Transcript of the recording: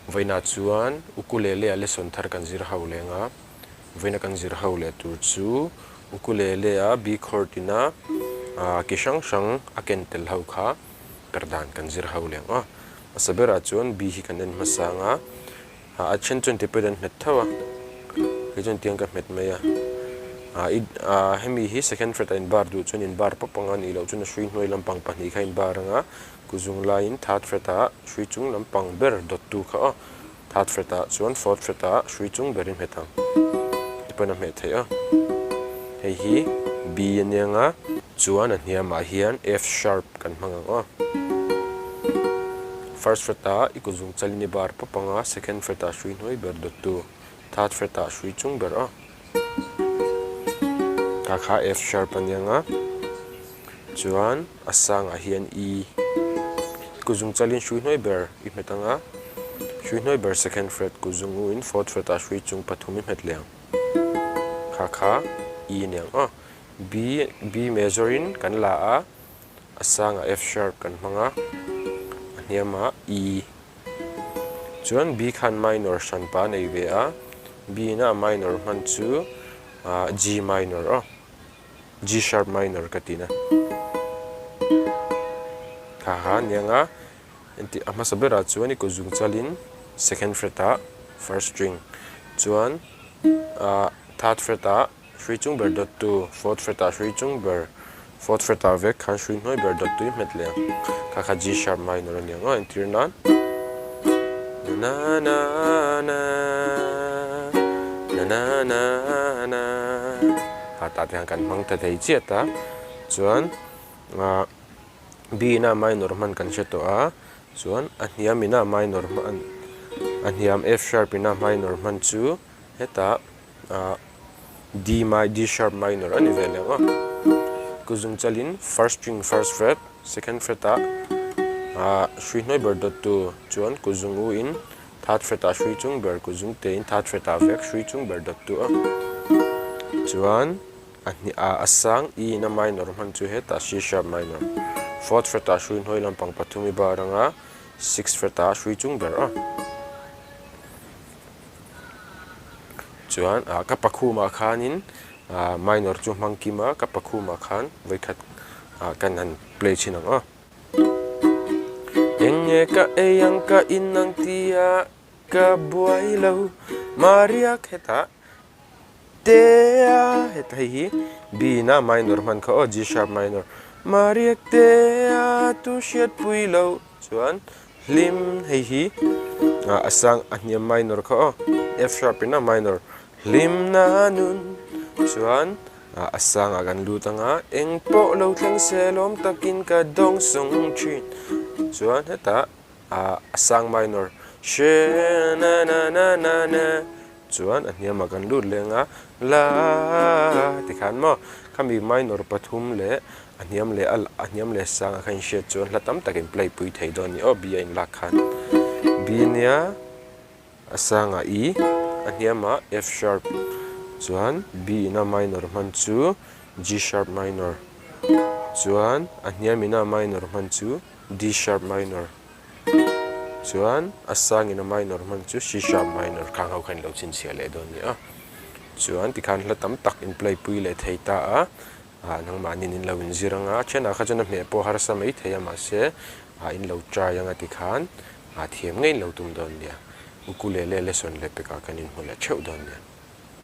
Vawiinah chuan ukulele a lesson thar kan zir ho leng a, vawiina kan zir ho leh tur chu ukulele a B chord ina ki hrang hrang a ken tel ho kha per dan kan zir ho leng a. Hmasa berah chuan B hi kan en hmasa ang a, a then chuan ti pawhin an hmet tho a, kei chuan tiang ka hmet mai a. Hemi hi second fret a inbar duh chuan inbar pawp ang a nih loh chuan a hrui hnuai lampang pahnih kha a inbar ang a, Kuzung laiin third fret ah hrui chung lampang ber dawttu kha aw. Third fret ah chuan fourth fret ah hrui chung berin hmet ang ti pawn a hmeh theih a. Hei hi B a nia nga. Chuan a hniamah hian F sharp kan hmang ang aw. First fret ah i kuzung chalin i bar pawp ang a, second fret ah hrui hnuai ber dawttu, third fret ah hrui chung ber aw. Kha kha F sharp a nia nga. Chuan a sangah hian E kuzung chalin hrui hnuai ber i hmet ang a, hrui hnuai ber second fret kuzung u in fourth fret ah hrui chung pathum i hmet leh ang. Kha kha E a ni ang aw. B B major in kan la a, a sangah F sharp kan hmang a, a hniamah E. Chuan B khan minor hranpa a nei ve a, B in a minor hman chu G minor aw. G sharp minor ka tihna kha kha ania nga engti a hmasa berah chuan i kut zung chalin second fret ah first string chuan ah third fret ah hrui chung ber dawt tu fourth fret ah hrui chung ber fourth fret ah vek khan hrui hnuai ber dawt tu i hmet leh ang kha kha G sharp minor ania nga entir nan na na na na na na na. A tah te hian kan hmang ta thei chiat a, chuan ah B ina minor hman kan hre tawh a, chuan a hniam ina minor hman a hniam F sharp ina minor hman chu hetah ah D mi D sharp minor a ni ve leh ang a, kuzung chalin first string first fret second fret ah ah hrui hnuai ber dawt tu chuan kuzung u in Third fret ah hrui chung ber kuzung te in third fret ah vek hrui chung ber dawt tu a. Chuan a hni ah a sang E in a minor hman chu hetah C sharp minor. Fourth fret ah hrui hnuai lampang pathum i bar anga sixth fret ah hrui chung ber a. Chuan ah ka pakhumah khanin ah minor chu hmang kim a ka pakhumah khan vawikhat ah kan han play thin ang aw. Eng nge ka ei ang ka in ang tia ka buai lo Maria hetah te a heta hei hi B in a minor hman kha aw G sharp minor Maria te a tu hriat pui lo chuan hlim hei hi a sang a hniam minor kha aw F sharp in a minor hlim na nun chuan A sangah kan lut ang a, eng pawh lo thleng se lawm takin ka dawng sung thin. Chuan hetah a sang minor she na na na na na chuan a hniamah kan lut leh ang a, la tikhan maw khami minor pathum leh a hniam leh a hniam leh sangah khan inhriat chuan hla tam takin play pui thei dawn a ni aw B a inlak khan B nia. A sangah E, a hniamah F sharp, chuan B ina minor hman chu G sharp minor, chuan a hniam ina minor hman chu D sharp minor, chuan a sang ina minor hman chu C sharp minor khang ho kha in lo chhinchhiah leh dawn nia. Chuan tikhan hla tam tak in play pui leh thei ta a, ah nangmahni in lo inzir anga, a thianah kha chuan a hmeh pawh harsa mai thei a mahse ah in lo try anga tikhan. A thiam ngei lo tum dawn nia. Ukulele lesson leh pekah kan inhmu leh theuh dawn nia.